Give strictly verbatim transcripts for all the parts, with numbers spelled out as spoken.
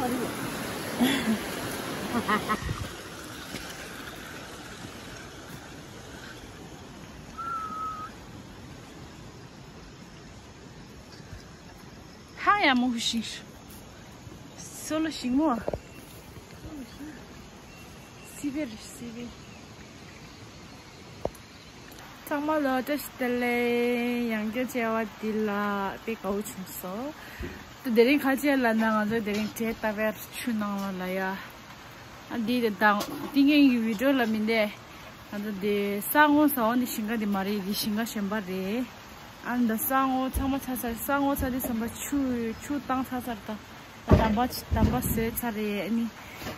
ཧ་ཡ་མོ་ཤིང་། སོ་ལོ་ཤིང་མོ། སི་བེ་རེད་སི་བེ། ཚང་མ་ལ་བཀྲ་ཤིས་བདེ་ལེགས། ཡང་བསྐྱར་མཇལ་བ་འདི་ལ་དཔེ་དགའ་བོ་བྱུང་སོང་། ད་དེ་རིང་ཁ་ཆེ་ལ་ན་ང་ཚོ་དེ་རིང་བྲེ་ཏ་བེར་ཆུ་ནང་ལ་ལ་ཡ། ཨ་འདི་དེ་དང་ཏིང་ངེ་གི་བི་ཌིའོ་ལ་མིན་ཏེ། ང་ཚོ་དེ་ས་ངོ་ས་འོ་འདི་ཞིང་ཁ་འདི་མ་རེད། འདི་ཞིང་ཁ་གཞན་པ་རེད། ཨ་འདི་ས་ངོ་ཚང་མ་ཚར་ཚར། ས་ངོ་ཚར་དུས་ཙམ་པ་ཆུ་ཆུ་བཏང་ཚར་ཚར་ད། ད་འདམ་པ་འདམ་པ་བཟོས་ཚར་རེད། ཨ་ནི་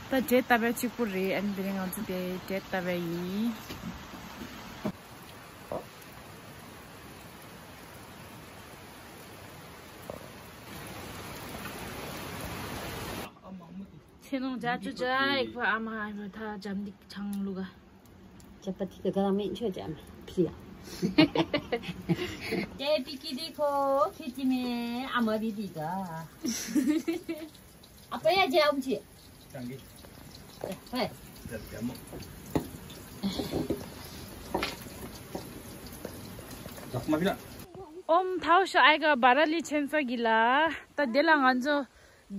ད་བྲེ་ཏ་བེར་གཅིག་པུ་རེད། ཨ་ནི་དེ་རིང་ང་ཚོ་དེ་བྲེ་ཏ་བེར་ཡིན། ཚེ་ནོང་ཇ་ཅུ་ཇ་ཨིག་ཕ་ཨ་མ་ཨ་མ་ཐ་ཇམ་དིག་ཆང་ལུག་ག་ཇ་པ་ཏི་ག་ག་མེད་ཆོ་ཇ་མ་ཕི་ཡ། ཏེ་པི་ཀི་དི་ཁོ་ཁེ་ཅི་མེ་ཨ་མ་བི་དི་ག་ཨ་པ་ཡ་ཇ་ཨམ་ཆི། ཧེ། ཨོམ་ཐའོ་ཤོ་ཨའི་ག་བ་ར་ལི་ཆེན་ས་གི་ལ། ད་དེ་ལ་ང་ཚོ་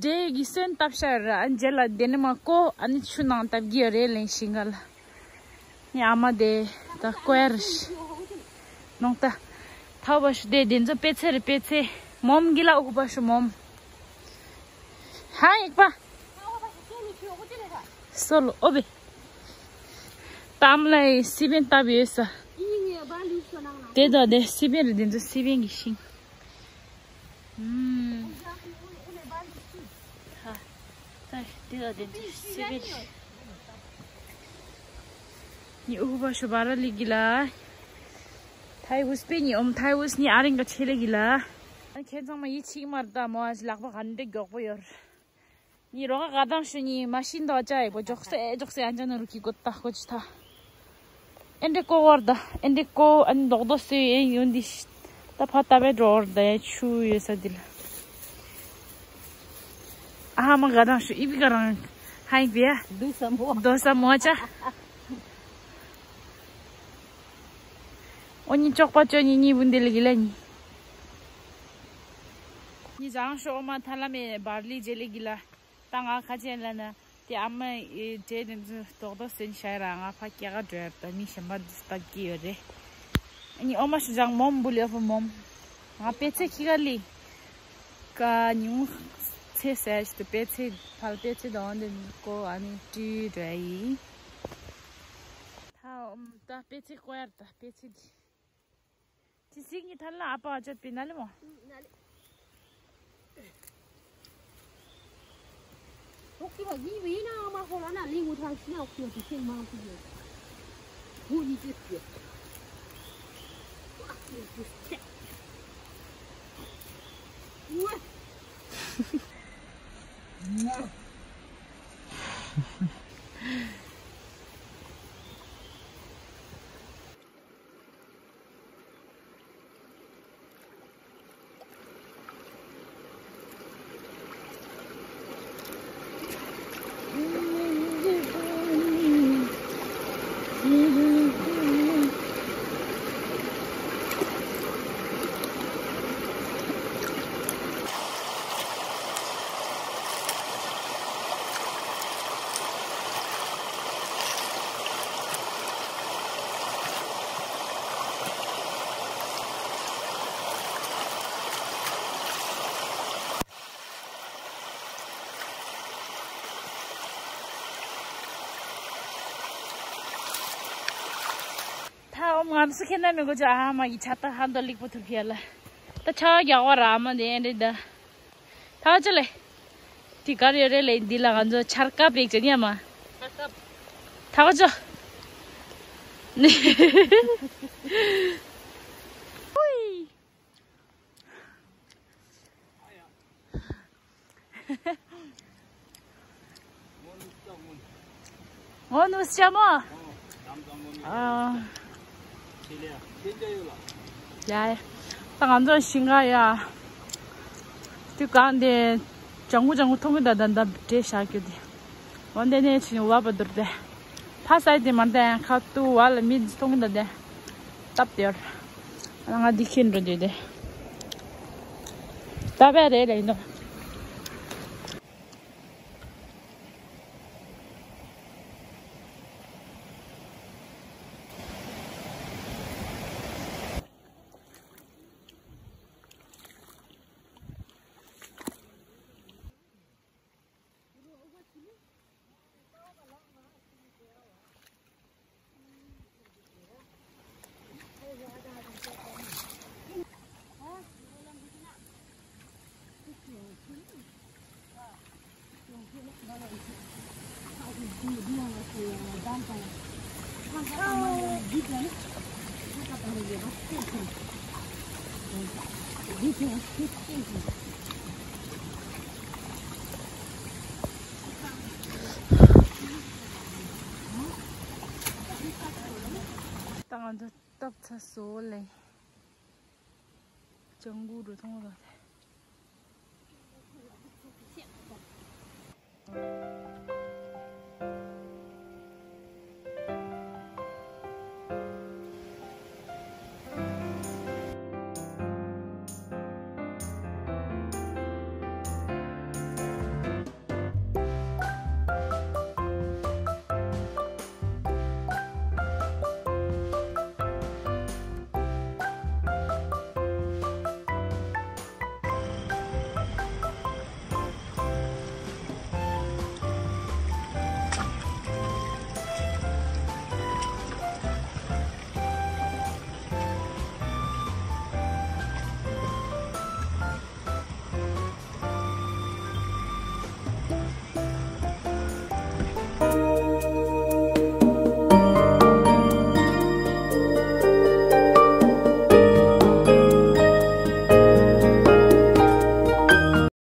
འབྲས་ཀྱི་སོན་བཏབ་ཤ་ར། ཨ་རྗེས་ལ་དེ་ནི་མ་ཀོ་ཨ་ནི་ཆུ་ནང་བཏབ་གི་ཡོད་རེད། ལེན་ཤིང་ག་ལ། ངའི་ཨ་མ་དེ་ད་ཀོ་ཡར་ནོང་ད། ཐའོ་བ་ཤུ་དེ་དེ་ཚོ་པེ་ཚེ་རེད་པེ་ཚེ། མོམ་གི་ལ་ཨུ་པ་ཤུ་མོམ། ཧ་ཡིག་པ། སོལ་ཨོ་བེ། གཏམ་ལ་སི་པན་བཏབ་ཡོད་ས། དེ་དང་དེ་སི་པན་རེད། དེ་ཚོ་སི་པན་གྱི་ཤིང་། ཧ། ད་དེ་དང་དེ་ཚོ་སི་པན་རེད། ནི་ཨུ་པ་ཤོ་བ་ར་ལི་གི་ལ། ཐའི་ཝུས་པེ་ནི་ཨོམ་ཐའི་ཝུས་ནི་ཨ་རིང་ག་ཆེ་ལེ་གི་ལ། ཁྱེད་ཚང་མ་ཡིད་ཆེས་མར་ད་མོ་ཨ་ལག་པ་ག་འདྲ་མགྱོགས་པོ་ཡོད། ནི་རོ་ག་ག་དང་ཤུ་ནི་མ་ཤིན་དོ་ཅ་ཡེ་པོ་ཇོག་སེ་ཇོག་སེ་ཨན་ཅ་ན་རུ་ཀི་གོ་ཏ་ཁོ་ཅི་ཐ། ཨེན་ཏྲེ་ཀོ་ཝར་ད་ཨེན་ཏྲེ་ཀོ་ཨན་རྡོག་རྡོག་སེ་ཨེ་ཡོན་དི་ཤི་ད་ཕ་ཏ་བེ་འགྲོ་ཝར་ད་ཡ་ཆུ་ཡོད་ས་དི་ལ། ཨ་མ་ག་དང་ཤུ་ཨི་བི་ག་རང་ཧ་ཡིག་པེ་ཡ། དུ་ས་མོ། དོ་ས་མོ་ཅ། ཨོ་ནི་ཅོག་པ་ཅོ་ནི་ནི་བུན་དི་ལ་གི་ལ་ནི། ནི་ཟང་ཤོ་མ་ཐ་ལ་མེ་བར་ལི་ཇེ་ལི་གི་ལ། ད་ང་ཁ་ཆེན་ལ་ན་དེ་ཨ་མ་ཨེ་འབྲས་དེ་ཚོ་རྡོག་རྡོག་སེན་ཤ་ར་ང་ཕ་སྐྱེ་ག་འགྲོ་ཡར་ད་མི་གཞན་པ་འདི་ལྟ་གི་ཡོད་རེད། ཨ་ནི་ཨོ་མ་ཤུ་ཇང་མོམ་བུ་ལི་ཨོ་ཕ་མོམ། ང་པེ་ཚེ་ཁི་ག་ལི། ཀ་ཉུང་ཚེ་ཟེར་ཞིག་ཏུ་པེ་ཚེ་ཕལ་པེ་ཚེ་དང་འདི་ཀོ་ཨ་ནི་ཏི་འགྲོ་ཡི། ད་ཨོམ་ད་པེ་ཚེ་ཀོ་ཡར་ད་པེ་ཚེ་འདི། ཅི་ཟིག་ནི་ཐར་ལ་ཨ་ཕ་ཅོ་པི་ན་ལེ་མོ། ཐོག་གི་བ་གི་བི་ན་མ་ཧོ་ལ་ན་ལི་ངུ་ཐང་ཤི་ན་ཁུ་ཏི་ཤེ་མང་ཕི་ཡོད། ཧུ་ཡི་ཅི་ཡོད། ད་ཨོམ་ངམ་སུ་ཁེ་ན་མི་གོ་ཅ་ཨ་མ་གི་ཆ་ད་ཧ་འདོ་ལིག་པོ་ཐུབ་ཁེ་ལ། ད་ཆ་རྒྱག་བ་ར་ཨ་མ་དེ་ཨེ་འདྲེ་ད། ད་ཅི་ལེ། དེ་གར་ཡོད་རེད་ལེ། འདི་ལ་ང་ཚོ་ཆར་སྐབས་རེད་ཅེ་ཉ་མ། ཆར་སྐབས། ད་ག་ཅོ། ནི། ཧུའི། ངོ་ནུ་སྐྱ་མོ། ཨ། ཡ་ཡ། ད་ང་ཚོ་ཞིང་ཁ་ཡ། དུས་གང་དེ། ལྗང་གུ་ལྗང་གུ་མཐོང་གི་འདུག་ད་ད་འདྲེ་ཤག་གི་དེ། འོ་འདི་ནས་ཕྱིན་བ་བ་འདུར་དེ། ཕ་སའི་དེ་མ་འདྲ་ཡང་ཁ་ཏུ་བ་ལ་མི་མཐོང་གི་འདུག་དེ། སྟབས་དེ་ཡོར། ང་འདི་ཁྱེར་འགྲོ་འདོད་དེ། ད་བས་རེད་ལེ་ཡིན་ནོ། ད་ང་ཚོ་སྟབས་ཚ་བཟོ་ལེ། ལྗང་གུ་རུ་མཐོང་རོགས་དེ།